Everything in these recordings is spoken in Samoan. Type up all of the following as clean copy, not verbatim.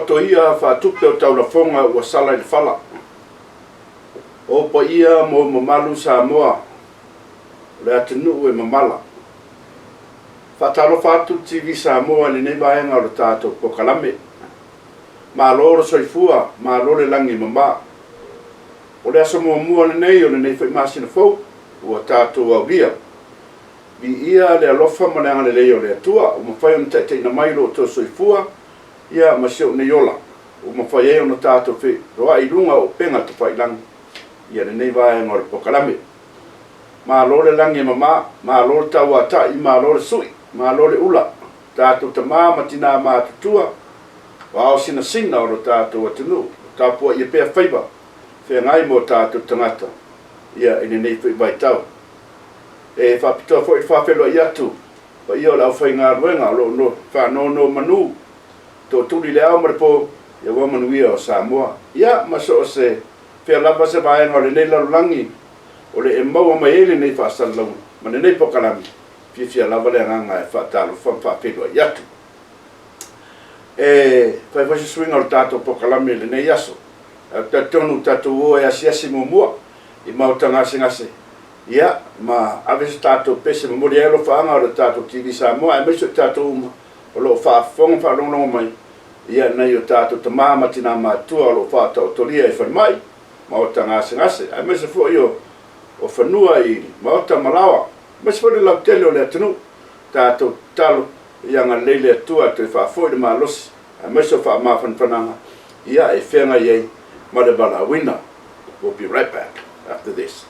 Taoto ia faatupe o taulafoga ua sala i le fala. O paia ma mamalu Samoa, o le atunuu e mamala. Faatalofa atu le TV Samoa i lenei vaega o le tatou polokalame. Malo le soifua, malo le lagi e mama. O le aso muamua lenei o lenei foi masina fou ua tatou aulia. Viia le alofa ma le agalelei o le Atua ua mafai ona taitaiina mai lo outou soifua ia ma si ou nei ola ua mafai ai ona tatou feiloai i luga o upega tafailagi ia lenei vaega o le polokalame. Malo le lagi e mama, malo le tauatai, malo le sui, malo le ula, tatou tama ma tina matutua, o ao sinasina o lo tatou atunuu, tapuaia pea faiva, feagai ma o tatou tagata ia i lenei foi vaitau. E faapitoa foi le faafeiloai atu paia o le aufaigaluega o lo o faanonomanu, tootuli i le ao ma le po, aua manuia o Samoa. Ia, ma so o se fea lava se vaega o lenei lalolagi o le e maua mai ai lenei faasalalauga ma lenei polokalame, fiafia lava le agaga e faatalofa ma faafeiloai atu. E fai foi se suiga o le tatou polokalame i lenei aso. Ae ou te talitonu tatou o e asiasi muamua i maota gasegase, ia, ma ave se tatou pese e momoli ai alofaaga o le tatou TV Samoa, aemaise o i tatou uma o lo o faafofoga ma faalogologo mai ia nai o tatou tama ma tina matutua o lo o faataotolia i falemai, maota gasegase, aemaise foi o fanua i maota ma laoa, aemaise foi le lautele o le atunuu. Tatou tatalo ia agalelei le Atua e toe faafoi le malosi, aemaise o faamafanafanaga ia e feagai ai ma le valaauina. We'll be right back after this.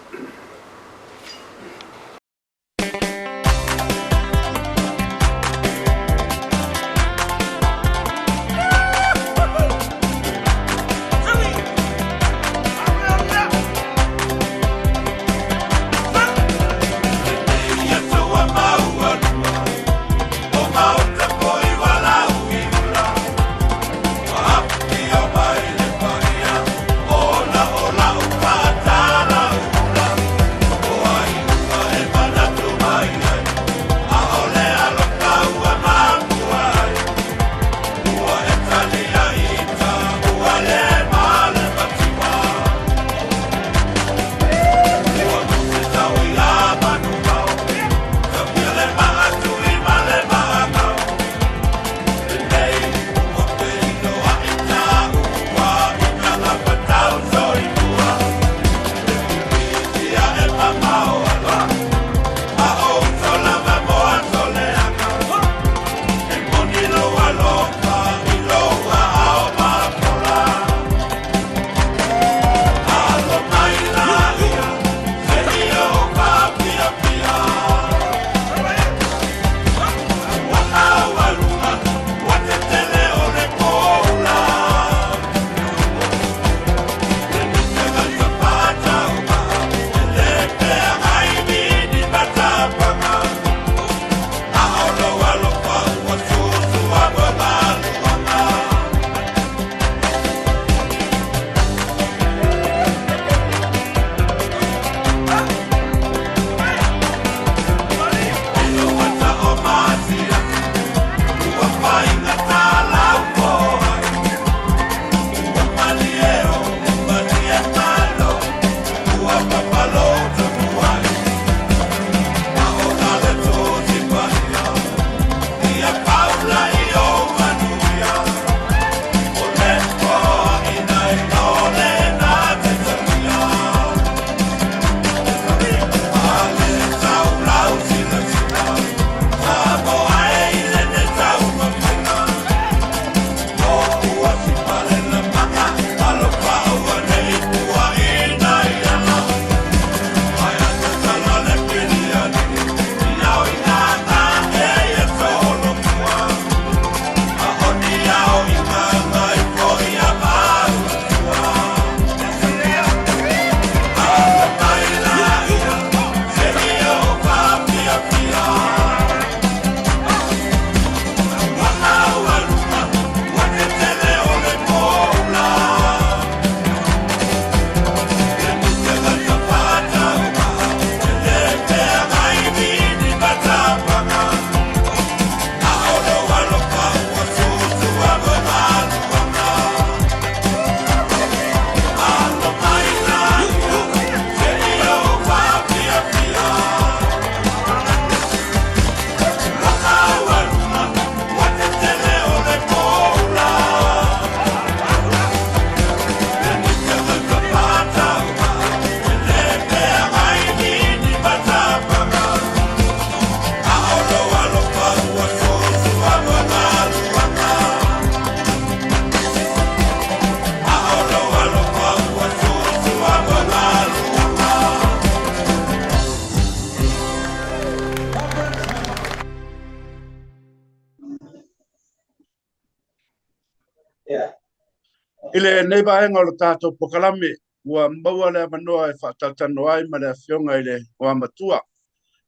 I lenei vaega o le tatou polokalame, ua maua le avanoa e faatalatalanoa ai ma le Afioga i le Igoamatua,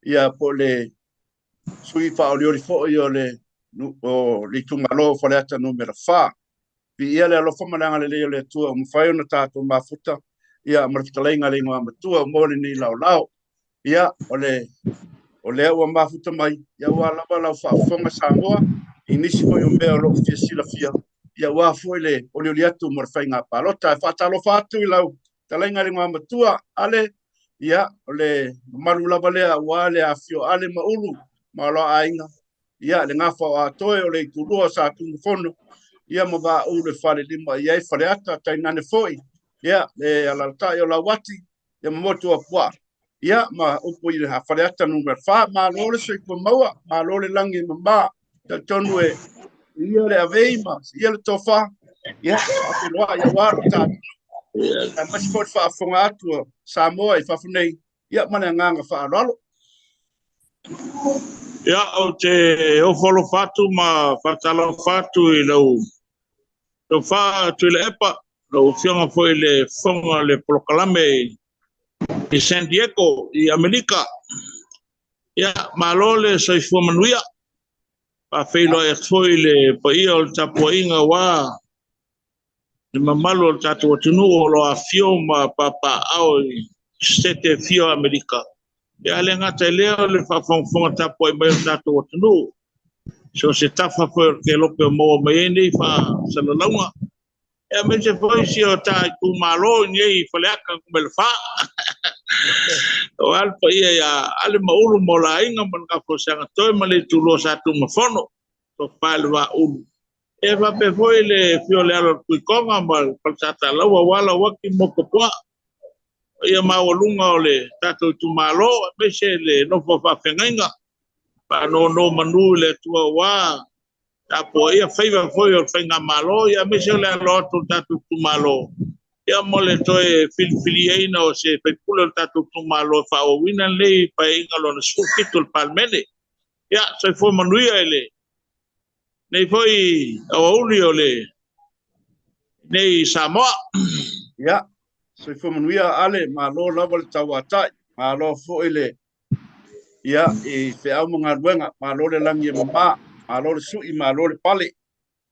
ia po o le sui faaolioli foi o le itumalo o Faleata Nu.4. Viia le alofa ma le agalelei o le Atua ua mafai ona tatou mafuta ia ma le fetalaiga a le Igoamatua mo lenei laolao. Ia, o le o lea ua mafuta mai, ia aua lava lau faafofoga Samoa i nisi foi o mea o lo o fia silafia, ia aua foi le olioli atu mo le faiga palota. E faatalofa atu i lau fetalaiga i le Igoamatua, Ale, ia, o le mamalu lava lea aua le afifio o Ale ma Ulu ma lo aiga, ia, le gafa o Atoe o le itulua o Satunumafono, ia ma Vaaulu e falelima i ai Faleata, tainane foi, ia, le alaalatai o Lauati, ia ma Motuopuaa, ia ma upu i le Faleata Nu.4. Malo le soifua maua, malo le lagi e mama, talitonu e ia le avei ma ia le tofa, ia, faafeiloai aua lo tatou. Aemaise foi le faafofoga atu a Samoa i fafo nei, ia ma le agaga faaaloalo. Ia, ou te ofo alofa atu ma faatalofa atu i lau tofa Tuilaepa, lau Afioga foi i le Fofoga o le Polokalame i San Diego i Amerika. Ia, malo le soifua manuia. Faafeiloai atu foi i le paia o le tapuaiga aua le mamalu o le tatou atunuu o lo o afifio ma papaaao i Setete e fia o Amerika. Ia, a le gata i lea o le faafogafoga tapuai mai o le tatou atunuu, so o se tafa foi o le kelope o maua mai ai nei faasalalauga, aemaise foi si o ta itumalo i nei Faleata Nu.4. Aua le paia ia Ale ma Ulu ma o la aiga ma le gafa o Seagatoe ma le itulua o Satunumafono, tofa i le Vaaulu. E faapea foi le afio o le alo o le Tuitoga ma le Falesatalaua aua Lauaki ma Motuopuaa, paia maualuga o le tatou itumalo, aemaise le nofo a faafeagaiga, faanonomanu i le Atua aua tapuaia faiva foi o le faigamalo, aemaise o le alo atu o le tatou itumalo ia mo le toe filifiliaina o se faipule o le tatou itumalo e faaauauina lenei Paeaiga lona 17 o le Palemene. Ia, soifua manuia i lenei foi aoauli o lenei Samoa. Ia, soifua manuia Ale, malo lava le tauatai, malo foi le ia i feau ma galuega, malo le lagi e mama, malo le sui, malo le pale.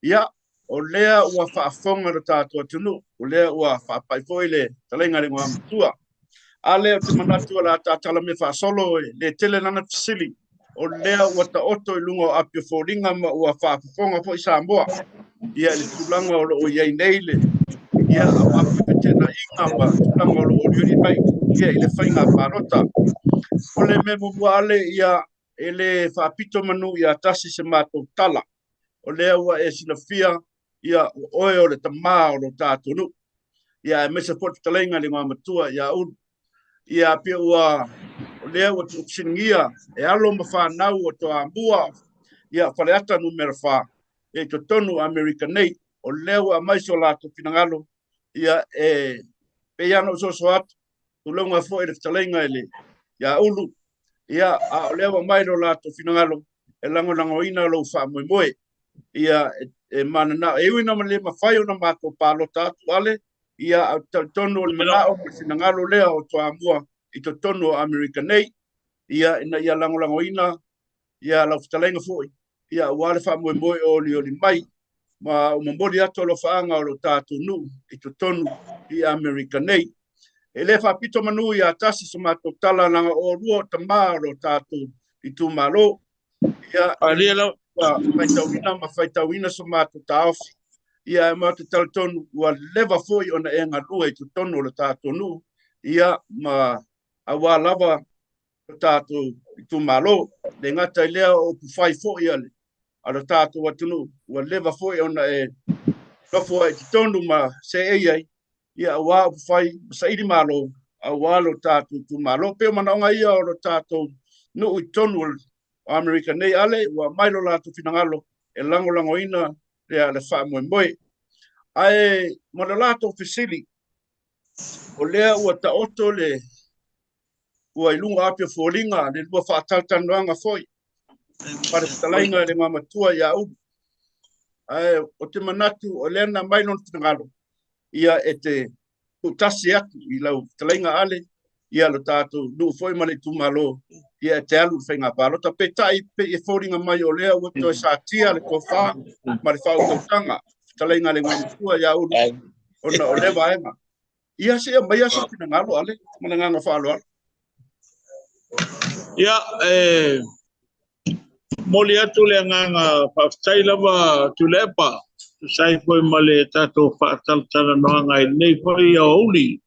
Ia, o lea ua faafofoga lo tatou atunuu, o lea ua faapai foi le fetalaiga i le Igoamatua. A lea ou te manatu o le a taatala mea faasolo e le tele lana fesili, o lea ua taoto i luga o api o foliga ma ua faafofoga foi Samoa ia i le tulaga o lo o i ai nei le ia aua foi feteenaiga ma tulaga o lo o olioli mai ia i le faiga palota. O le mea muamua Ale, ia e le faapito manu ia tasi se matou tala. O lea ua e silafia ia o oe o le tama o lo tatou nuu. Ia aemaise foi le fetalaiga i le Igoamatua ia Ulu. Ia pei ua o lea ua tuufesiligia e alo ma fanau o Toamua ia Faleata Nu.4 i totonu o Amerika nei. O lea ua aumai so latou finagalo ia e pei lava ona ou soso atu, tulauga foi le fetalaiga i le ia Ulu, ia a o lea ua aumai lo latou finagalo e lagolagoina lou faamoemoe. Ia e mananao, e ui ina le mafai ona matou palota atu Ale, ia ae ou te talitonu o le manao ma le finagalo lea o Toamua i totonu o Amerika nei, ia ina ia lagolagoina ia lau fetalaiga foi, ia aua le faamoemoe o olioli mai ma o momoli atu alofaaga o lo tatou nuu i totonu i Amerika nei. E le faapito manu ia tasi so matou tala leaga o oulua o tama o lo tatou itumalo. Ia, Alia lau. ua faitauina ma faitauina so matou taofi. Ia, e matou te talitonu ua leva foi ona e galue i totonu o le tatou nuu, ia, ma aua lava lo tatou itumalo. Le gata i lea o upufai foi a le a lo tatou atunuu, ua leva foi ona e nofo ai i totonu ma seei ai, ia aua upufai ma saili malo, aua lo tatou itumalo. Pei o manaoga ia o lo tatou nuu i totonu o Amerika nei, Ale, ua aumai lo latou finagalo e lagolagoina le, le faamoemoe. Ae mo le latou fesili, o lea ua taoto le ua i luga o api o foliga le lua faatalatalanoaga foi ma le fetalaiga i le Igoamatua ia Ulu. Ae ou te manatu o lea na aumai lona finagalo, Ia, e te tuutasi atu i lau fetalaiga Ale, ia lo tatou nuu foi ma le itumalo, ia e te alu i le faiga palota. Peitai, pei e foliga mai o lea ua toe satia le tofa ma le faautautaga, fetalaiga a le Igoamatua ia Ulu, ona o lea vaega. Ia se i aumaia sou finagalo Ale, ma le agaga faaaloalo. Ia, e momoli atu le agaga faafetai lava Tuilaepa, tusa ai foi ma le tatou faatalatalanoaga i lenei foi aoauli.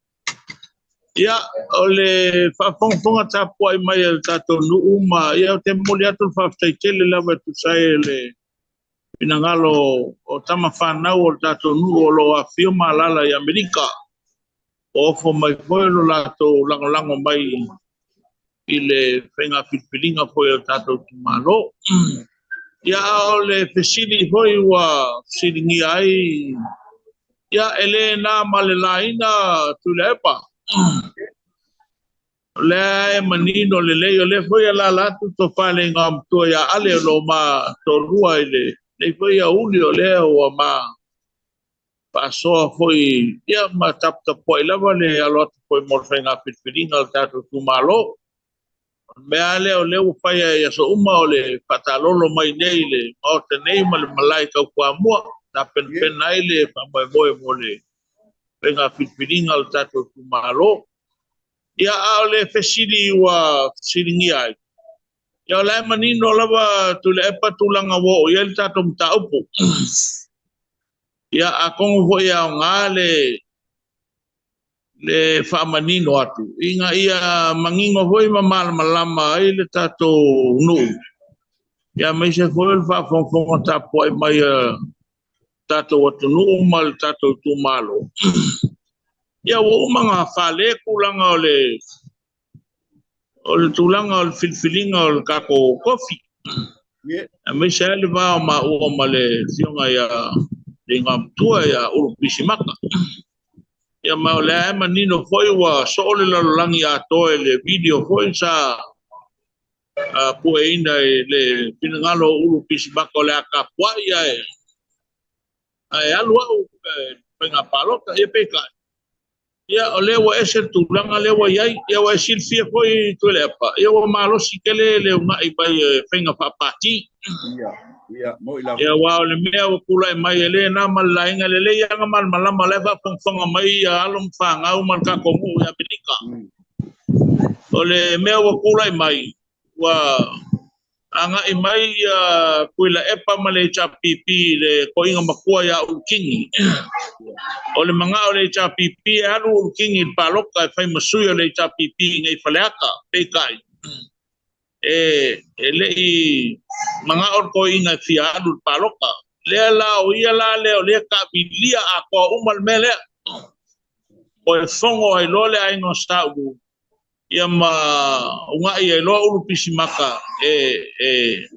Ia, o le faafogafoga tapuai mai a le tatou nuu ma, ia, ou te momoli atu le faafetai tele lava e tusa ai o le finagalo o tama fanau o le tatou nuu o lo o afifio ma alaala i Amerika. Ua ofo mai foi lo latou lagolago mai i le faiga filifiliga foi o le tatou itumalo. Ia, a o le fesili foi ua fesiligia ai, ia, e le na ma le laina Tuilaepa. O lea e manino lelei, o lea foi e alaala atu le tofa i le Igoamatua ia Ale o lo o ma toalua i lenei foi aoauli, o lea ua ma faasoa foi ia ma taputapuai lava le alo atu foi mo le faiga filifiliga o le tatou itumalo. O le mea lava lea o lea ua fai i aso uma o le faataalolo mai nei i le Maota nei ma le malae tau Toamua, tapenapena ai le faamoemoe mo le faiga filifiliga o le tatou itumalo. Ia, a o le fesili ua fesiligia ai, ia o la e manino lava Tuilaepa tulaga ua oo i ai le tatou mataupu. Ia, atonu foi e aoga le le faamanino atu ina ia manino foi ma malamalama ai le tatou nuu, ia aemaise foi o le faafogafoga tapuai mai a tatou atunuu ma le tatou itumalo. Ia ua uma ona fale tulaga o le o le tulaga o le filifiliga o le tatou tofi, aemaise ai le va o maua ma le afioga ia le Igoamatua ia Ulu Pisimata. Ia ma o lea e manino foi ua soo le lalolagi atoa i le video foi sa pueina i le finagalo o Ulu Pisimata o le a tapuai ae alu au faiga palota. Ia peitai, ia, o lea ua ese le tulaga lea ua i ai. Ia, ua e silafia foi Tuilaepa, ia ua malosi tele le uunai mai e faiga faapati. Ia, ia, moi lava. Ia, aua o le mea ua tulai mai e le na ma le laina lelei lava na malamalama, o la e faafogafoga mai ia alo ma fanau ma le tatou nuu i Amerika. O le mea ua tulai mai, ua agai mai ia Tuilaepa ma le HRPP i le toeaina matua ia Ulu Kingi. O le manao o le HRPP e alu Ulu Kingi i le palota e fai ma sui o le HRPP i nei Faleata, peitai e e le i manao le toeaina e fia alu i le palota. Lea la o ia la lea o lea taamilia atoa uma le mea lea. Toe fono ai loa le aiga o Saulu ia ma uunai ai loa Ulu Pisimata e e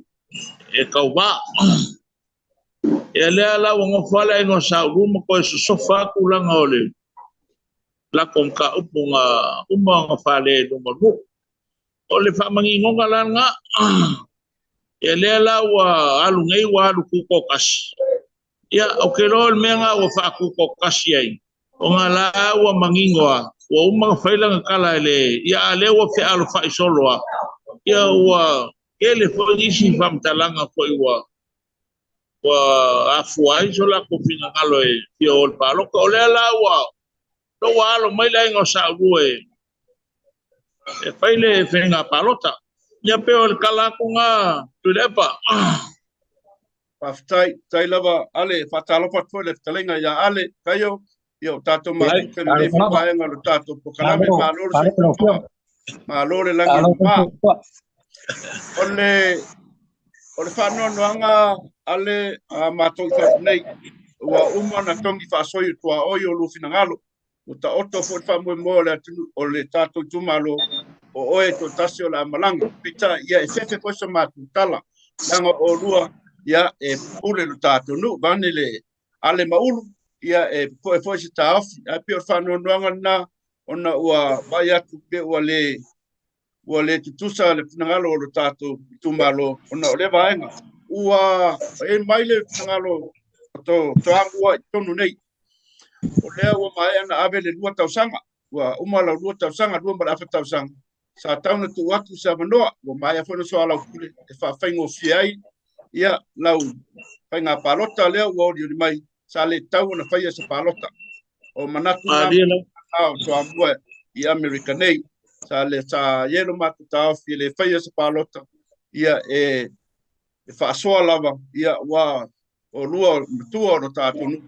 e tauva. Ia lea la ua nofo lava le aiga o Saulu ma toe sosofa lava tulaga o le latou mataupu na uma ona fale i luma o le nuu. O le faamaninoga la lena, ia lea la ua alu nei ua alu tutoatasi. Ia, ou te iloa o le mea lena ua faatutoatasi ai, ona la ua manino lava, ua uma ona fai lana tala e le... Ia, a o lea ua fealofai solo lava. Ia, ua tele foi nisi faamatalaga foi ua ua afua ai so latou finagalo e fia o i le palota. O lea la ua ua alo mai le aiga o Saulu e e fai le faiga palota. Ia pei o le tala atu lena Tuilaepa. Faafetai, faafetai lava Ale, faatalofa atu foi le fetalaiga ia Ale Kaio, ia o tatou mafuta i lenei foi vaega o le tatou polokalame, malo le soifua, malo le lagi e mama. O le, o le faanoanoaga Ale a matou i fafo nei, ua uma ona togi faasoi o tuaoi o lua finagalo, ua taoto foi le faamoemoe o le atunuu, o le tatou itumalo, o oe e toatasi o le a malaga. Peitai, ia e fefe foi sa matou tala, leaga o oulua, ia e pule lo tatou nuu, vaeane le Ale ma Ulu, ia e popoe foi se taofi. Ae pei o le faanoanoaga lena, ona ua vaai atu pe ua le ua le tutusa le finagalo o lo tatou itumalo ona o lea vaega. Ua e mai le finagalo o Toamua i totonu nei. O lea ua maea ona ave le 2 tausaga, ua uma lau 2 tausaga, 2 ma le afa tausaga, sa tau na tuu atu se avanoa, ua maea foi ona soalaupule e faafaigofie ai ia lau faiga palota lea ua olioli mai, sa le tatau ona faia se palota. O manatu na o Toamua i Amerika nei, sa le sa i ai lo matou taofi e le faia se palota, ia e faasoa lava, ia ua o lua matua o lo tatou nuu,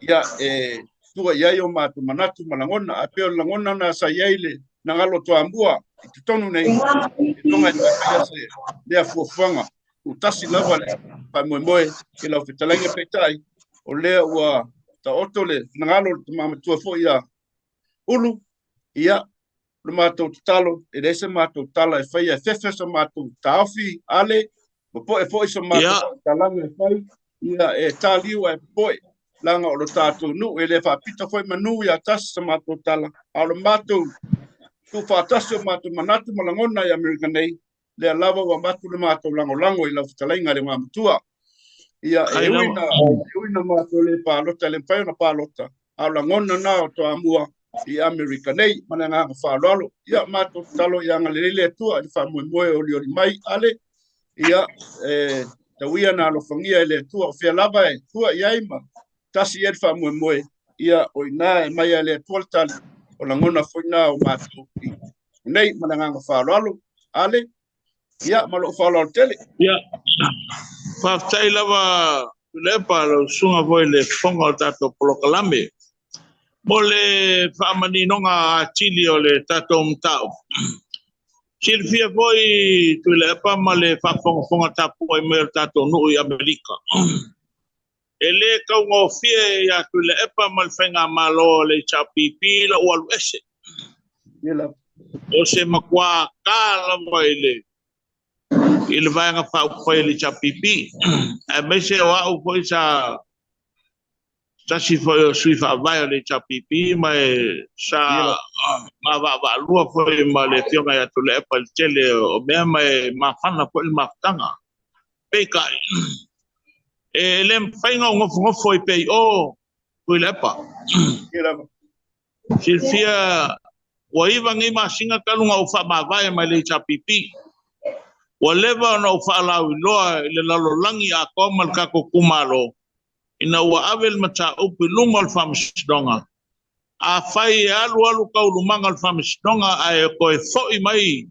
ia e tua i ai o matou manatu ma lagona. Ae pei o le lagona na sa i ai le nagalo Toamua i totonu nei, e tonga e toe faia se lea fuafuaga. Tuutasi lava le faamoemoe i lau fetalaiga, peitai o lea ua taoto le finagalo o le tama matua foi ia Ulu, ia le matou tatalo, e leai se matou tala e faia e fefe so matou taofi ale, popoe foi so matou talaga e fai, ia e taliu ae popoe, leaga o lo tatou nuu e le faapito foi manu ia tasi sa matou tala, a o le matou tuufaatasi o matou manatu ma lagona i Amerika nei, lea lava ua avatu le matou lagolago i lau fetalaiga le Igoamatua. Ia, e ui na, e ui na matou le palota, e le mafai ona palota, a o lagona na o Toamua i Amerika nei, ma le agaga faaaloalo. Ia, matou tatalo ia agalelei le Atua i le faamoemoe o olioli mai, ale, ia, e tauia na alofagia e le Atua, o fea lava e tua i ai ma tasi i ai le faamoemoe, ia, o i ina e aumai e le Atua le tali, o lagona foi na o matou i nei, ma le agaga faaaloalo, ale, ia, ma lou faaaloalo tele. Ia, faafetai lava Tuilaepa, lau susuga foi i le fofoga o le tatou polokalame. Mo le faamaninoga atili o le tatou mataupu, silafia foi Tuilaepa ma le faafogafoga tapuai mai o le tatou nuu i Amerika, e le taugofie ia Tuilaepa ma le faigamalo a le HRPP lau alu ese. O se matua ta lava i le vaega faaupufai a le HRPP, aemaise o au foi sa tasi foi o sui faavae o le HRPP, ma sa mavaavaalua foi ma le afioga ia Tuilaepa i le tele o mea, ma e mafana foi le mafutaga. Peitai, e le mafai ona ou nofonofo i pea i o Tuilaepa. Silafia ua 9 nei masina talu ona ou faamavae mai le HRPP. Ua leva ona ou faalauiloa i le lalolagi atoa ma le tatou itumalo, ina ua ave le mataupu i luma o le faamasinoga. Afai e alu alu taualumaga o le faamasinoga ae toe foi mai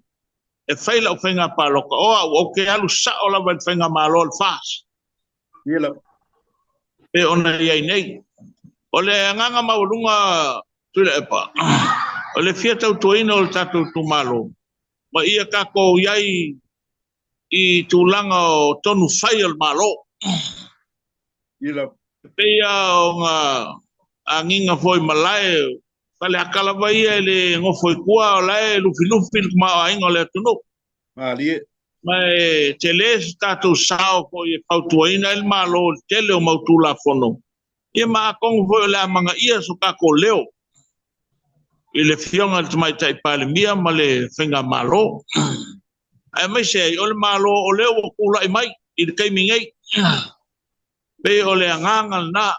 e fai lau faiga palota, o au ou te alu sao lava i le faigamalo o le FAST. Pe ona i ai nei. O le agaga maualuga Tuilaepa, o le fia tautuaina o le tatou itumalo, ma ia tatou i ai i tulaga o tonu fai o le Malo. E pei o ngā agiga foi malae, faleata lava ia e le nofo i tua, o lae lufilufi le tamaoaiga o le atunuu. Ma e tele se tatou sao foi e fautuaina ai le Malo i le tele o mau Tulafono, ia ma atonu foi o le a amanaia so tatou leo i le afioga i le Tamaitai Palemia ma le faigamalo. Aemaise ai o le Malo o lea ua tulai mai i le taimi nei. Pei o le agaga lena.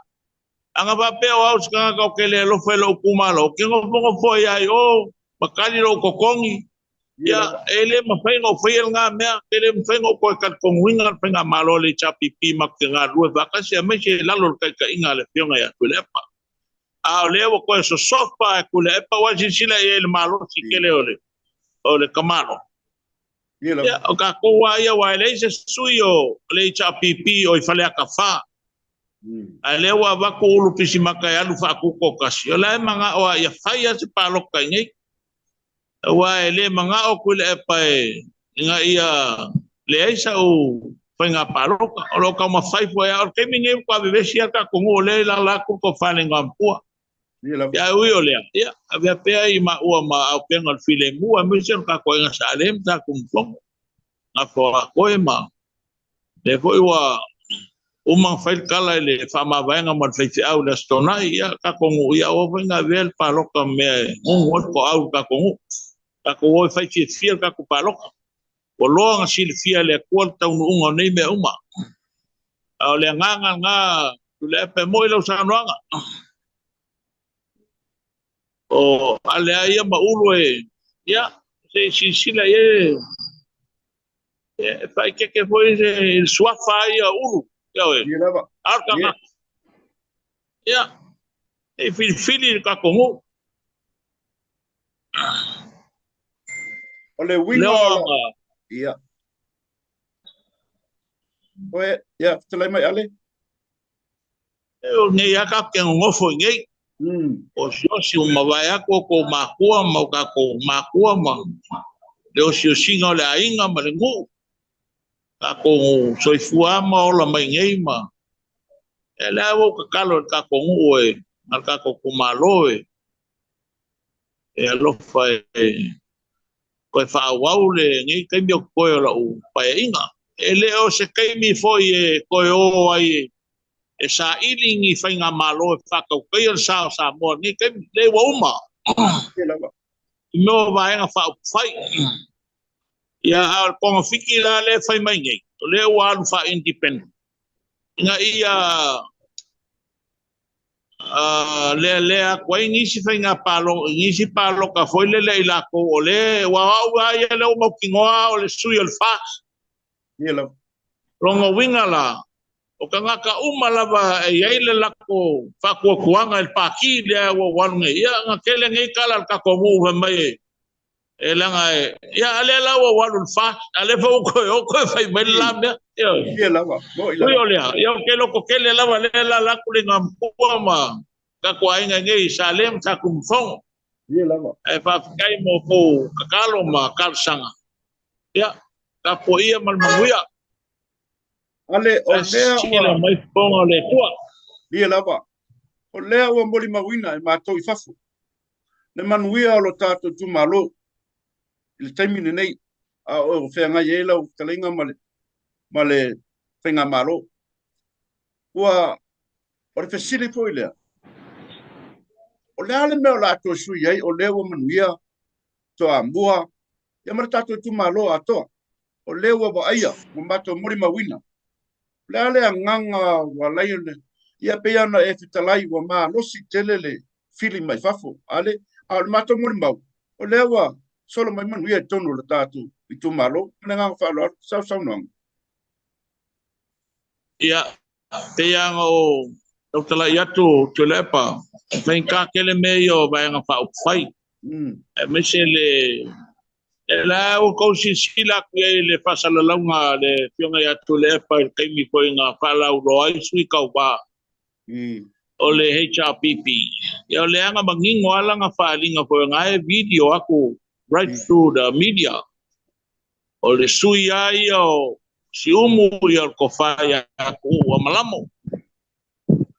Ana faapea o au se tagata o te le alofa i lou itumalo, ou te nofonofo ai lava i o, ma tali lou totogi. Ia, e le mafai ona ou faia lena mea, e le mafai ona ou toe talitonuina le faigamalo a le HRPP matou te galulue faatasi, aemaise i lalo o le taitaiga a le afioga ia Tuilaepa. A o lea ua toe sosofa e Tuilaepa, ua silasila i ai i le malosi tele o le tamalo. Ia, o tatou lava ia, aua e leai se sui o le HRPP o i Faleata 4. Ae lea ua avatu Ulu Pisimata e alu faatutotasi, o la e manao lava ia fai lava se palota i nei. Aua e le manao Tuilaepa e ina ia leai sau faiga palota. O lo o taumafai foi lava, o le taimi nei ua matua vevesi lava tatou nuu o lea e i lala atu le tofa i le Igoamatua. Ia, ae ui o lea, ia, avea pea i maua ma auupega o le filemu, aemaise o le tatou aiga Sa Ale ma tatou Mafoga. Gafoakoe ma lea foi ua uma ona fai le tala i le faamavaega ma le faifeau i le Aso Toonai, ia, tatou nuu, ia aua foi ne i avea le palota ma mea e gugu ai le toau i le tatou nuu. Tatou o e fai fiafia le tatou palota. Ua loa ona silafia e le Atua le taunuuga o nei mea uma. A o le agaga lena, Tuilaepa, e moi lau saunoaga. O Ale lava ia ma Ulu e, ia, se i silasila i ai, e faaeteete foi i le suafa lava ia o Ulu, ioe. Ia lava. A o le tagata, ia, se i filifili le tatou nuu. O le uiga o la... Ia. Oe, ia, fetalai mai Ale. E o nei lava tatou te nonofo i nei. Osiosio mavae atu outou makua ma o tatou makua ma le osiosiga o le aiga ma le nuu. Tatou soifua ma ola mai nei ma e lea ua ou tatalo i le tatou nuu e ma le tatou itumalo e e alofa e toe faaauau lenei taimi o totoe o lau paeaiga. E le o se taimi foi e toe o ai e saili ni faigamalo e faatautaia le sa o Samoa i lenei taimi. Lea ua uma i mea o Vaega Faaupufai. Ia, a o le togafiti la lea e fai mai nei, o lea ua alu faa-independent ina ia lealea atu ai nisi faiga palota, nisi palota foi lele i latou o le, aua o au lava ia lea ua mautinoa o le sui o le FAST. Ia lava. Lona uiga la, o tagata uma lava e i ai le latou faatuatuaga i le pati lea ua ou alu nei, ia na tele nei tala a le tatou nuu fai mai e E leaga e, ia a lea la ua ou alu i le FAST, a lea foi ua toe o toe fai mai le la mea. Ioe. Ia lava, moni lava. Ui o lea, ia ou te loto tele lava lea e alaala atu le Igoamatua ma tatou aiga nei i Sale ma Satunumafono. Ia lava. Ae faafetai mo tou tatalo ma talosaga. Ia, tapuaia ma le manuia. Ale, o lea ua... Sila mai fofoga o le Atua. Ia lava. O lea ua molimauina e matou i fafo le manuia o lo tatou itumalo i le taimi lenei a o feagai ai lau fetalaiga ma le, ma le faigamalo. Ua, o le fesili foi lea, o le a le mea o le a toe sui ai o lea ua manuia Toamua ia ma le tatou itumalo atoa? O lea ua vaaia, ua matou molimauina. O le a le agaga ua ala ai ona, ia pei ona e fetalai ua malosi tele le fili mai fafo, ale, a o le matou molimau, o lea ua solo mai manuia i totonu o le tatou itumalo. Ma le agaga faaaloalo, sau saunoaga. Ia, pei lava ona ou tautalai atu Tuilaepa, e faigata tele mea ia o Vaega Faaupufai, aemaise le E la ua tou silasila atu i ai i le faasalalauga a le Afioga ia Tuilaepa i le taimi foi na faalauiloa ai sui tauva o le HRPP. Ia o lea na manino lava lana faaaliga foi o na e video atu right through the media. O le sui lava ia o Siumu ia o le Tofa ia Tuuu Amalamo.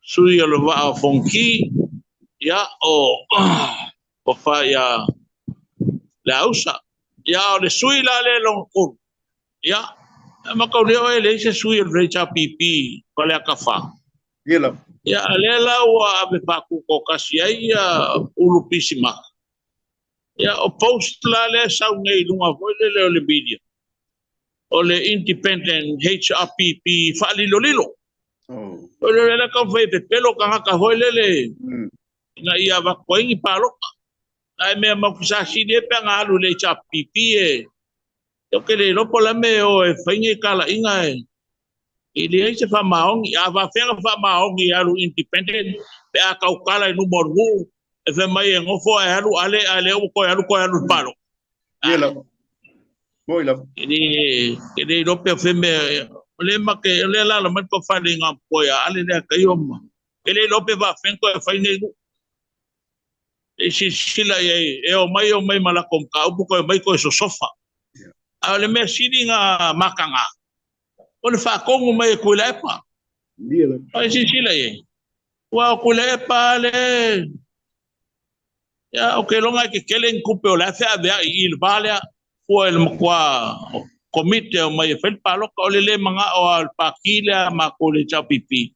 Sui o le Vaa o Fonoti, ia o Tofa ia Leausa. Ia o le sui la lea lona tolu, ia e mataulia oe e leai se sui o le HRPP Faleata 4. Ia lava. Ia a lea la ua ave faatutoatasi ai ia Ulu Pisimaka. Ia o post la lea e sau nei i luga foi lele o le media, o le Independent HRPP faalilolilo. O le lea taumafai e pepelo tagata foi lele ina ia avatu ai ni palota. Ae mea maufisasili ai pe ana alu i le HRPP e ou te le iloa po o le a mea e o e fai nei talaiga e e leai se faamaoni. A faapefea ona faamaoni e alu independent pe a tautala i luma o le nuu e fai mai e nofo ae alu ale a lea ua toe alu toe alu i le palota. Ia lava. Moi lava. E le iloa pe o fea mea o lea ma te o lea alaala mai le tofa i le igoamatua ia Ale lea Taio ma e le iloa pe faapefea ona toe fai nei nuu. E silasila i ai e omai omai ma latou mataupu toe omai toe sosofa. A o le mea sili na mataga o le faatonu mai e Tuilaepa. Ai silasila i ai. Aua o Tuilaepa le ia ou te iloa e tetele ni tupe o la e feaveai i le va lea fua i le matua komiti e omai e fai le palota. O le le manao lava o le pati lea a matou le HRPP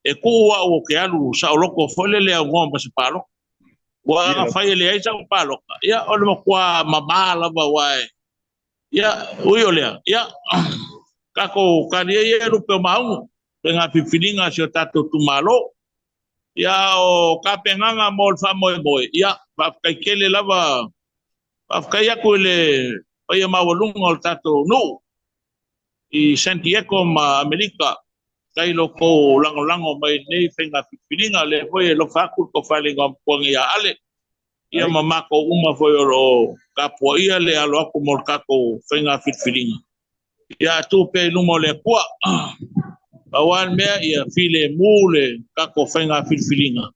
e tuu au ou te alu saoloto foi lele e aunoa ma se palota. Aua ana fai e leai sau palota, ia o le matua mama lava aua e Ia, ui o lea, ia, tatou talia ia lupe o Maunu, faiga filifiliga a si o tatou itumalo. Ia, o tapenaga mo le faamoemoe, ia, Faafetai tele lava, faafetai atu i le paia maualuga o le tatou nuu i San Diego ma Amerika. Faafetai i lo outou lagolago mai i lenei faiga filifiliga. O lea foi e alofa atu le tofa i le Igoamatua nei ia Ale, ia ma matou uma foi o lo o tapuaia le alo atu mo le tatou faiga filifiliga. Ia tuu pea i luma o le Atua. Pau lava le mea, ia filemu le tatou faiga filifiliga.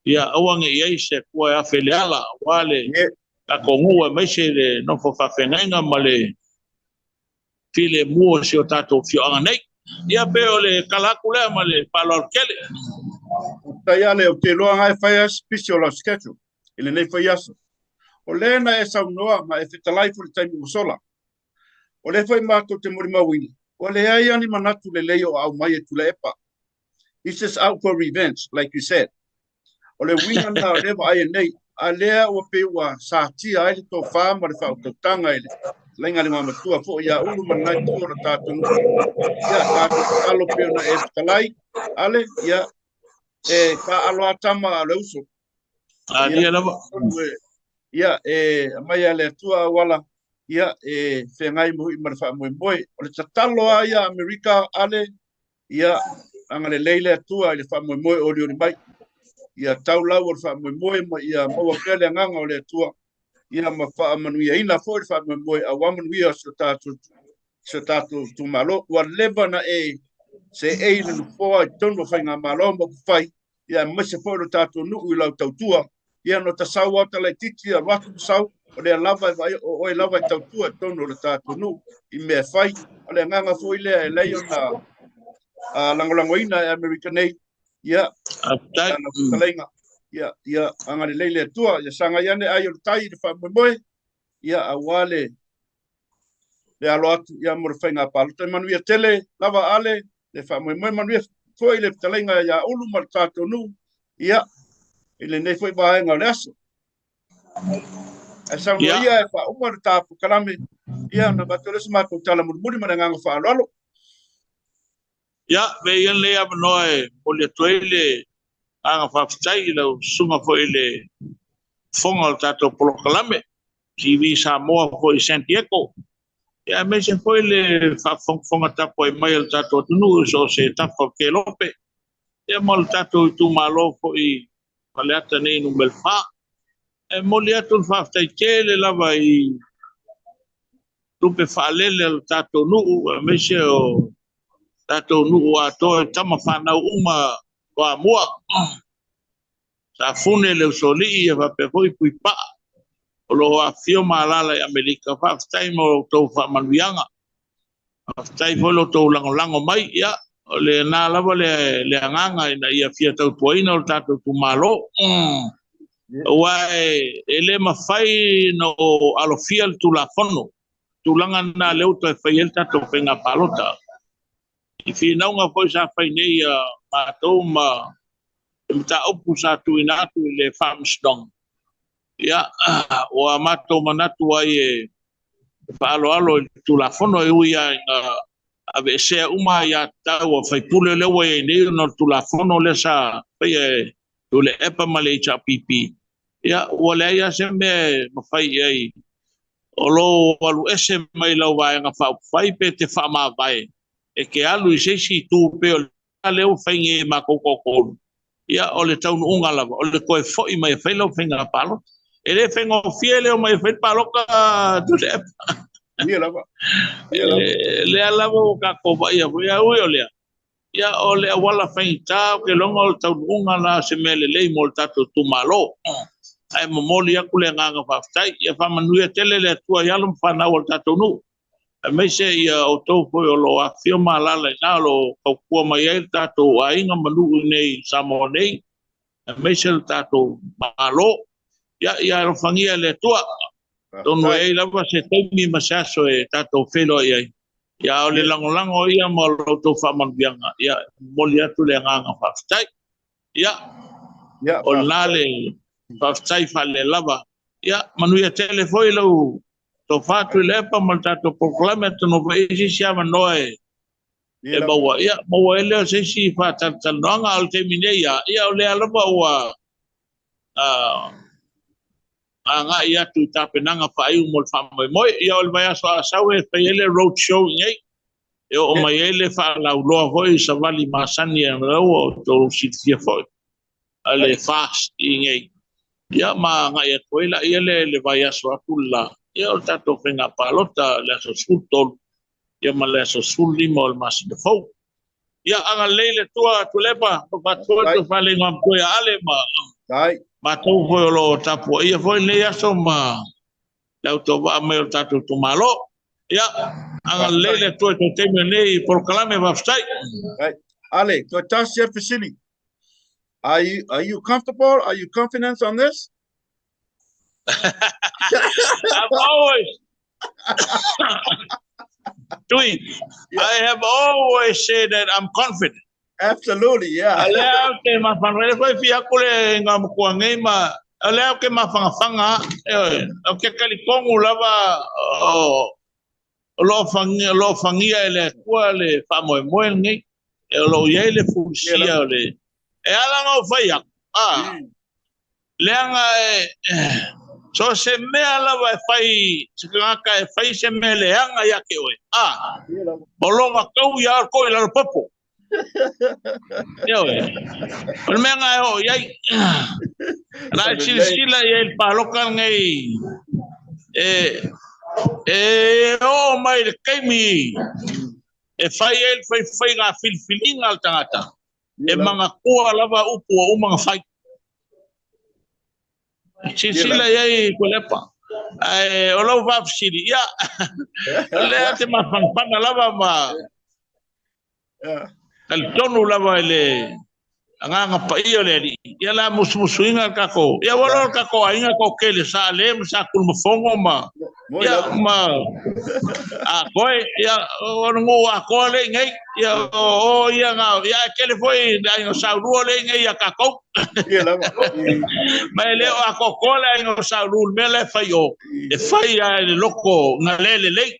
Ia aua ne i i ai se Atua e afe i le ala, aua le tatou nuu aemaise le nofo faafeagaiga ma le filemu o si o tatou afioaga nei. Ia pei o le tala atu lea ma le faaaloalo tele. Faafetai Ale, ou te iloa lava e fai lava si busy o lau schedule i lenei foi aso. O lea na e saunoa ma e fetalai foi i le taimi ua sola. O lea foi matou te molimauina, ua leai lava ni manatu lelei o aumai e Tuilaepa. He's just out for revenge, like you said. O le uiga lena o lea vaai nei, a lea ua pei ua satia ai le tofa ma le faautautaga i le fetalaiga a le Igoamatua foi ia Ulu ma lena itu o le tatou nuu. Ia, tatou tatalo pei ona e fetalai, Ale, ia, e taaalo lava tama a o le uso. Alia lava. Ia, e aumai lava e le Atua auala, ia, e feagai ma le faamoemoe. O le tatalo lava ia a Amerika, Ale, Ia agalelei le Atua i le faamoemoe olioli mai. Ia tau lau o le faamoemoe ma ia maua pea le agaga o le Atua. Ia ma faamanuiaina foi le faamoemoe aua manuia o si o tatou si o tatou itumalo. Ua leva ona e seei i le nofoa i totonu o faigamalo ma upufai, ia aemaise foi lo tatou nuu i lau tautua. Ia no ta sau lava ta laitiiti alu atu ma sau, o lea lava e vaai o oe lava e tautua i totonu o le tatou nuu i mea e fai. O le agaga foi lea e leai ona lagolagoina e Amerika nei, ia, lana fetalaiga, ia, ia agalelei le Atua, ia sagai ane ai o le tai i le faamoemoe, ia, aua le le alo atu ia mo le faiga palota. E manuia tele lava Ale, le faamoemoe manuia foi le fetalaiga ia Ulu ma le tatou nuu, ia, i lenei foi vaega o le aso. Ae saunoa ia e faauma le ta polokalame, ia, ona avatu ai lea o se matou tala mulimuli ma le agaga faaaloalo. Ia, avea ia lenei avanoa e momoli atu ai le agaga faafetai i lau susuga foi i le fofoga o le tatou polokalame, TV Samoa foi i San Diego, ia aemaise foi le faafogafoga tapuai mai a le tatou atunuu i so o se tafa o le kelope, ia ma le tatou itumalo foi i Faleata nei numera 4. E momoli atu le faafetai tele lava i tupe faalele a le tatou nuu, aemaise o tatou nuu atoa i tama fanau uma o Amua, Safune, le Usoalii ia faapea foi Puipaa o lo o afifio ma alaala i Amerika. Faafetai mo lo outou faamanuiaga. Faafetai foi lo outou lagolago mai. Ia, o lena lava le, le agaga ina ia fia tautuaina o le tatou itumalo. Aua e, e le mafai ona alofia le Tulafono. Tulaga lena lea ua toe fai ai le tatou faiga palota. I finauga foi sa fai nei a matou ma le mataupu sa tuuina atu i le Faamasinoga, ia, ua matou manatu ai e faaaloalo i le Tulafono, e ui lava ina aveesea uma aiatatau a sui usufono lea ua i ai nei ona o le Tulafono lea sa faia e Tuilaepa ma le HRPP, ia, ua leai lava se mea e mafai i ai o lou alu ese mai lau Vaega Faaupufai pe te faamavae e te alu i se isi itu pei o le lea ua fai nei e matou toatolu, ia, o le taunuuga lava o le toe foi mai e fai lau faiga palota. E le faigofie le omai e fai le palota, Tuilaepa. Ia lava. Ia lava. Lea lava ua tatou vaaia foi, ae ui o lea, ia, o le auala faigata, ou te iloa o le taunuuga la o se mea lelei mo le tatou itumalo. Ae momoli atu le agaga faafetai. Ia faamanuia tele le Atua i alo ma fanau a le tatou nuu, aemaise ia outou foi o lo o afifio ma alaala i ina, o lo o tautua mai ai le tatou aiga ma nuu i inei i Samoa nei, aemaise le tatou Malo. Ia, ia alofagia e le Atua. Atonu e i ai lava se taimi ma se aso e tatou feiloai ai. Ia, a o le lagolago ia ma lo outou faamanuiaga, ia, e momoli atu le agaga faafetai. Ia, o lena le faafetai faalelava. Ia, manuia tele foi lau tofa Tuilaepa ma le tatou polokalame, atonu foi e i ai se isi avanoa e e maua, ia, maua ai lea o se isi faatalatalanoaga. A o le taimi nei, ia, o lea lava ua agai atu i tapenaga faaiu mo le faamoemoe. Ia o le vaiaso a sau e fai ai le road show i inei, e oo mai ai le faalauloa foi i savali masani a ua outou silafia foi a le FAST i inei. Ia ma agai atu ai laia le vaiaso atu le la, ia o le tatou faiga palota le aso 13 ia ma le aso 15 o le masina fou. Ia agalelei le Atua Tuilaepa, faatuai toe faaleigamatua ia Ale ma matou foi o lo o tapuaia foi lenei aso ma le autovaa mai o le tatou itumalo. Ia agalelei le Atua i tou taimi o lenei polokalame, faafetai. Ale, toe tasi e fesili. Are you comfortable? Are you confident on this? I'm always Tui, yeah. I have always said that I'm confident. Absolutely, yeah. Lea ou te mafanafana foi fia aku le ngā makua nei ma lea ou te mafanafana o ke talitonu lava o lo o fagia e le Atua le faamoemoe lenei e o lo o i ai le fulisia o le e ala ona ou fai atu leaga e so se mea lava e fai se tagata e fai se mea leaga ia te oe o lona tau ia oe i lalo popo. Ioe. O le mea lena e oo i ai. La e silasila i ai le paloka lenei e oo mai le taimi e fai ai le faifaiga filifiliga a le tagata e manatua lava upu ua uma ona fai. Silasila i ai Tuilaepa. Ae o lau faafesili, ia, o lea te mafanafana lava ma talitonu lava i le agaga paia o le Alii. Ia la musumusuina le tatou, ia ua loa le tatou aiga toatele sa Ale ma sa Kulumafono ma ia ma Akoe, ia o le nuu atoa le i nei, ia o ia na, ia e tele foi le aiga Saulua le i nei ia tatou. Ma e le o atoatoa le aiga o Saulu le mea la e fai o, e fai lava i le loko na le lelei.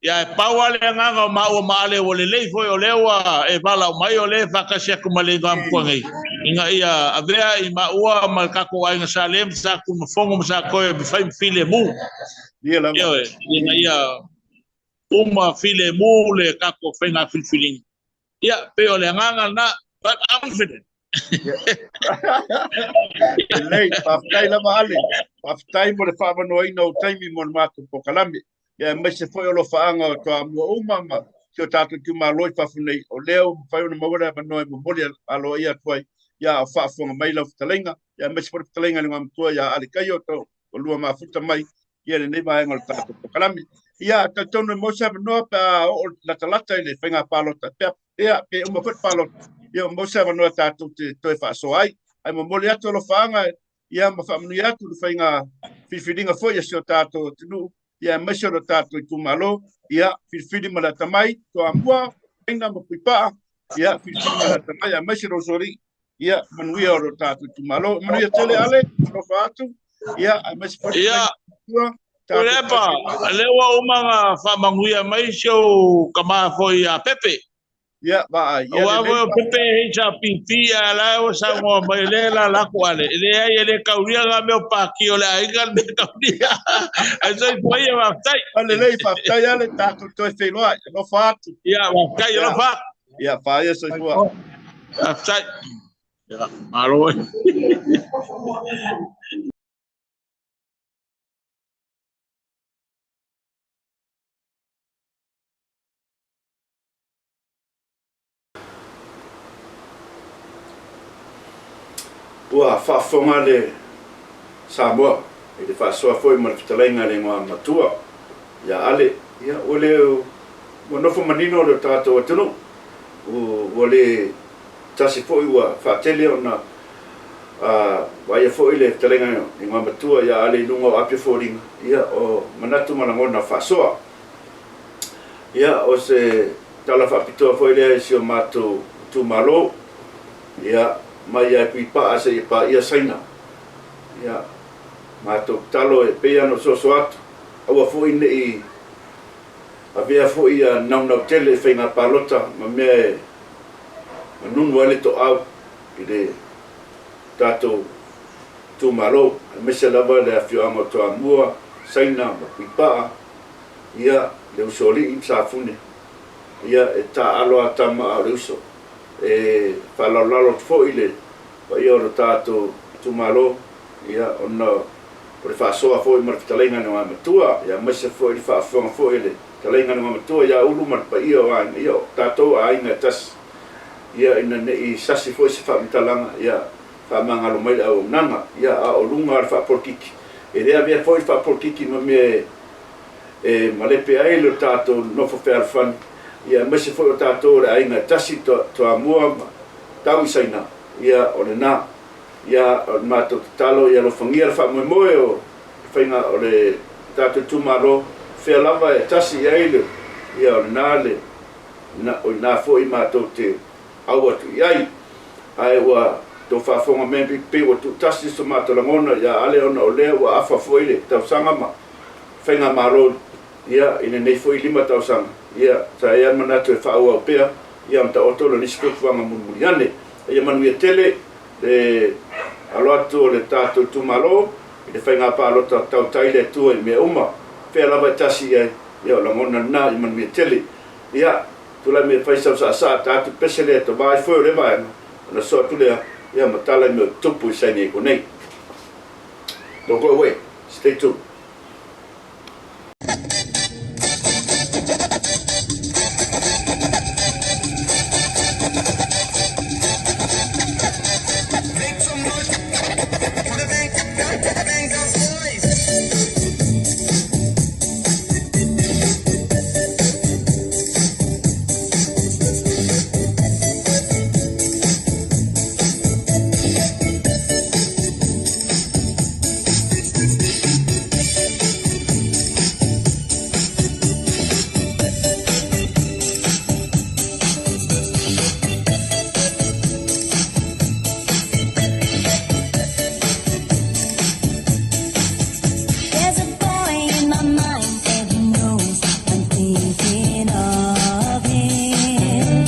Ia e pau lava le agaga o maua ma Ale ua lelei foi o lea ua e valaau mai o lea e faatasi atu ma le igoamatua nei ina ia avea i maua ma le tatou aiga Sa Le ma Sa Tunumafono ma Sa Toe e fai ma filemu. Ioe, ina ia uma filemu le tatou faiga filifiliga. Ia, pei o le agaga lena, but I'm confident. Lelei, faafetai lava Ale. Faafetai mo le faavanoaina o taimi mo le matou polokalame. Ia aemaise foi o alofaaga o Toamua uma ma si o tatou itumalo i fafo nei, o lea ua mafai ona maua le avanoa e momoli aloaia atu ai, ia o faafofoga mai lau fetalaiga, ia aemaise foi le fetalaiga i le Igoamatua ia Ale Kaio, o lua mafuta mai ia lenei vaega o le tatou polokalame. Ia, talitonu e maua se avanoa pe a oo latalata i le faiga palota, pe a, pe uma foi le palota, ia maua se avanoa tatou te toe faasoa ai. Ae momoli atu alofaaga ia ma faamanuia atu le faiga filifiliga foi a si o tatou atunuu, ia aemaise o le tatou itumalo, ia filifili ma le atamai, Toamua, Aina ma Puipaa, ia filifili ma le atamai, aemaise lo usoalii, ia manuia o lo tatou itumalo. Manuia tele Ale, alofa atu, ia aemaise foi ia Tuilaepa, lea ua uma ona faamanuia mai si ou tama foi ia Pepe. Ia, vaai. Ia, Aua foi o Pepe e HRPP, a la ua saunoa mai, le la la ku ale. Leai, e le taulia la mea o pāti o le aiga le mea taulia. Ae soifua ia, faafetai. Lelei, faafetai Ale, tatou toe feiloai. Alofa atu. Ia, faafetai, alofa atu. Ia, faia soifua. Faafetai. Ia, malo ai. Ua faafofoga le Samoa i le faasoa foi ma le fetalaiga i le igoa matua ia Ale, ia ua le ua nofo manino le tatou atunuu, ua le tasi foi ua faatele ona vaaia foi le fetalaiga i le igoa matua ia Ale i luga o api o foliga, ia o manatu ma lagona faasoa. Ia, o se tala faapitoa foi lea i si o matou itumalo, ia, mai lava i Puipaa seia paia Saina. Ia, matou tatalo e pei lava ona ou soso atu, aua foi ne i avea foi ia naunau tele i faiga palota ma mea e manunu ai le toau i le tatou. itumalo, aemaise lava le afioaga o Toamua, Saina ma Puipaa, ia, le Usoalii ma Safune, ia, e taaalo lava tama a o le uso. E faalalolalo atu foi i le paia o le tatou itumalo, ia, ona o le faasoa foi ma le fetalaiga i le Igoamatua, ia, aemaise foi le faafofoga foi a le fetalaiga i le Igoamatua ia Ulu ma le paia o aiga, ia, o tatou aiga e tasi, ia, ina ne i sasi foi se faamatalaga, ia, faamagalo mai le auaunaga, ia, a o luga o le faapolokiki, e le avea foi le faapolokiki ma mea e malepe ai lo tatou nofo fealofani, ia, aemaise foi o tatou o le aiga e tasi, Toamua ma tau i Saina, ia, o lena. Ia, o le matou tatalo ia alofagia le faamoemoe o le faiga o le tatou itumalo, fea lava e tasi i ai le, ia, o lena le, o i ina foi matou te au atu i ai. Ae ua tou faafofoga mai pei ua tuutasi so matou lagona ia Ale ona o lea ua afa foi le tausaga ma faigamalo ia i lenei foi 5 tausaga, ia sa i ai le manatu e faaauau pea ia ona taoto lea o nisi fuafuaga mulimuli ane. Ia manuia tele le alo atu o le tatou itumalo i le faiga palota tautai le Atua i mea uma. Fea lava e tasi i ai, ia o lagona lena, ia manuia tele. Ia, tulai mai e fai sau saasaa ta atu pese lea e tova ai foe o lea vaega, ona sosoo atu lea, ia ma tala i mea o tutupu i San Diego nei. Don't go away. Stay tuned. There's a boy in my mind and he knows I'm thinking of him.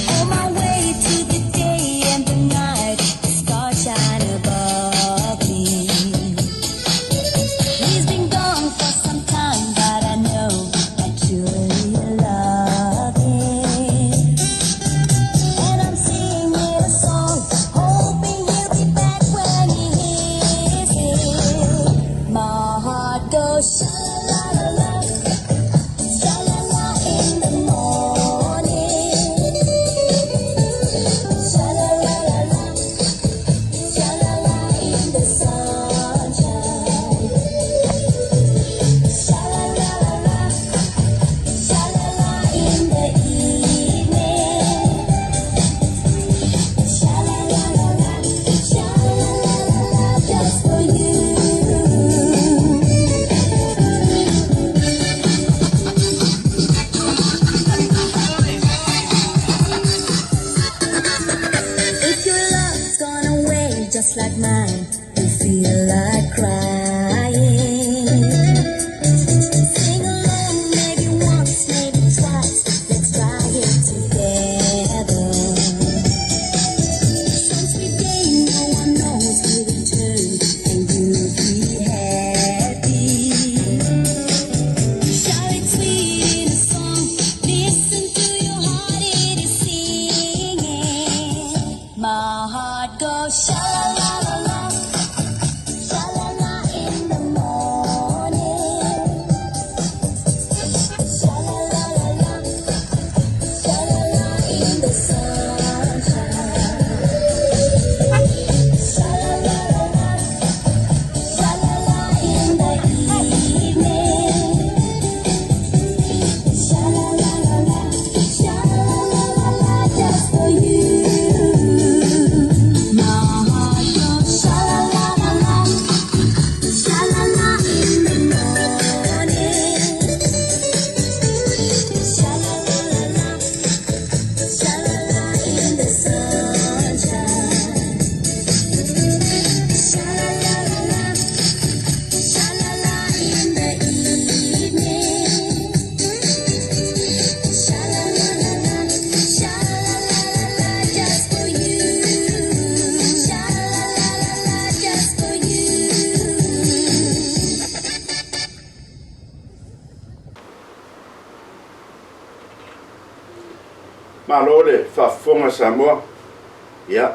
On my way to the day and the night, the stars shine above me. He's been gone for some time, but I know I truly love him. And I'm singing a song, hoping he'll be back when he hears it. My heart goes sha-la-la-la, sha-la-la in the morning, sha-la-la-la-la, sha-la-la in the sunshine, sha-la-la-la-la, sha-la-la in the evening. Sha-la-la-la-la, sha-la-la-la-la, just for you. Malo le faafofoga Samoa, ia,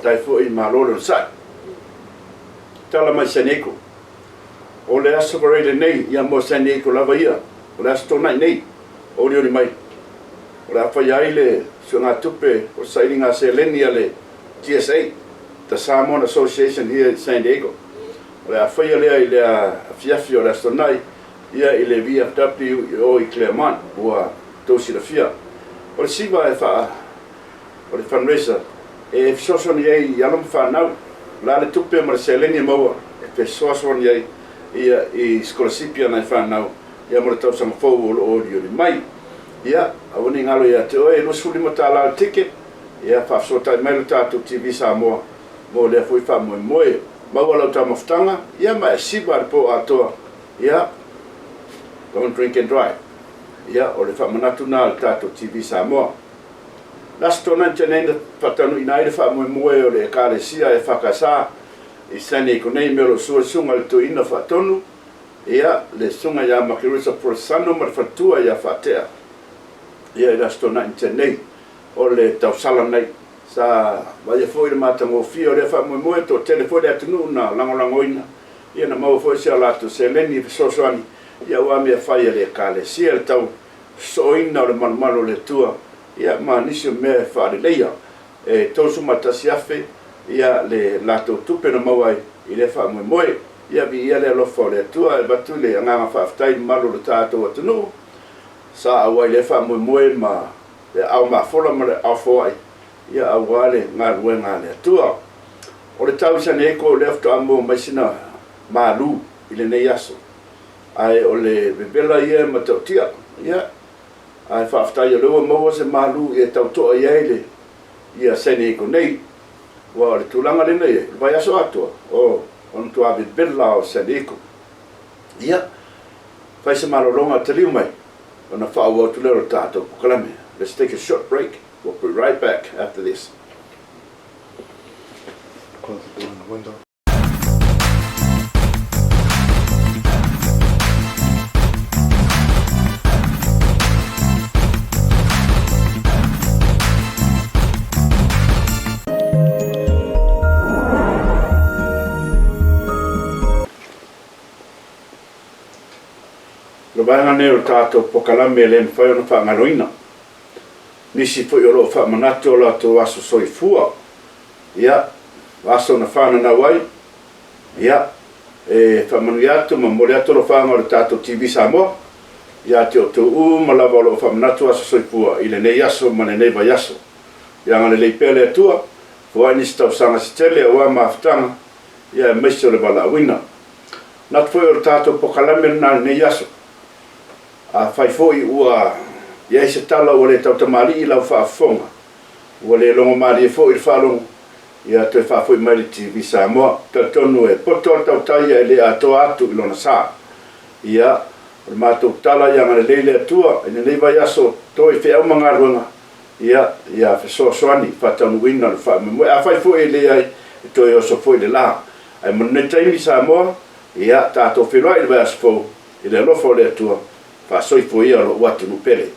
faafetai foi malo le onosai. Tala mai San Diego. O le Aso Faraile lenei, ia mo San Diego lava ia, o le Aso Toonai nei, olioli mai. O le a faia ai le suegatupe o le sailiga seleni a le TSA, The Samoan Association here in San Diego. O le a faia lea i le afiafi o le Aso Toonai, ia i le VFW i o i Claremont, ua tou silafia. O le siva e faa, o le fundraiser, e fesoasoani ai i alo ma fanau, o le a le tupe ma le seleni e maua e fesoasoani ai ia i sikolasipi a nai fanau ia mo le tausaga fou o lo o olioli mai. Ia, aua ne i galo ia te oe, e 25 tala le ticket, ia faafesootai mai lo tatou TV Samoa mo lea foi faamoemoe. Maua lau taumafataga, ia ma e siva i le po atoa, ia, don't drink and drive. Ia, o le faamanatu lena a le tatou TV Samoa. Le Aso Toonai na tea nei na faataunuuina ai le faamoemoe o le Ekalesia EFKS i San Diego nei me o lo o sua le Susuga i le Toeaina Faatonu, ia, le Susuga ia Makeresa Poresano ma le faletua ia Faatea, ia i le Aso Toonai na tea nei o le tausala nei. Sa vaaia foi le matagofie o lea faamoemoe, toatele foi le atunuu na lagolagoina, ia na maua foi si a latou seleni e fesoasoani, ia aua mea fai a le Ekalesia, le tau sosooina o le malumalu o le Atua, ia ma nisi o mea e faaleleia. E 31,000 ia le latou tupe na maua ai i lea faamoemoe. Ia viia le alofa o le Atua e avatu le agaga faafetai i le mamalu o le tatou atunuu sa auai i lea faamoemoe ma le aao mafola ma le aao foai ia aua le galuega a le Atua. O le tau i San Diego lea faatoa maua mai sina malu i lenei aso. Ae o le vevela ia e matautia. Ia, ae faafetai o lea ua maua se malu e tau to'a i ai le ia San Diego nei. Aua o le tulaga lea na i ai, o le vaiaso atoa, o, o le matua vevela lava o San Diego. Ia, fai se malologa taliu mai, ona faaauau atu lea o le tatou polokalame. Let's take a short break, we'll be right back after this. Close the door and the window. O le vaega lenei o le tatou polokalame e le mafai ona faagaloina. Nisi foi o lo o faamanatu o latou aso soifua. Ia, o aso na fananau ai, ia, e faamanuia atu ma momoli atu alofaga o le tatou TV Samoa ia te outou uma lava o lo o faamanatu aso soifua i lenei aso ma lenei vaiaso. Ia agalelei pea le Atua, foai nisi tausaga se tele aua mafutaga, ia aemaise o le valaauina. Manatu foi o le tatou polokalame lena i lenei aso. Afai foi ua i ai se tala ua le tautamalii i lau faafofoga, Ua le logo malie foi le faalogo, ia toe faafoi mai le TV Samoa. Talitonu e poto le tautai ae le atoa atu i lona sa. Ia, o le matou tala ia agalelei le Atua i lenei vaiaso toe feau ma galuega, ia, ia fesoasoani faataunuuina le faamoemoe. Afai foi e leai, e toe oso foi le la. Ae mo lenei taimi Samoa, ia, tatou feiloai i le vaiaso fou i le alofa o le Atua, faasoifua ia lou atunuu pele.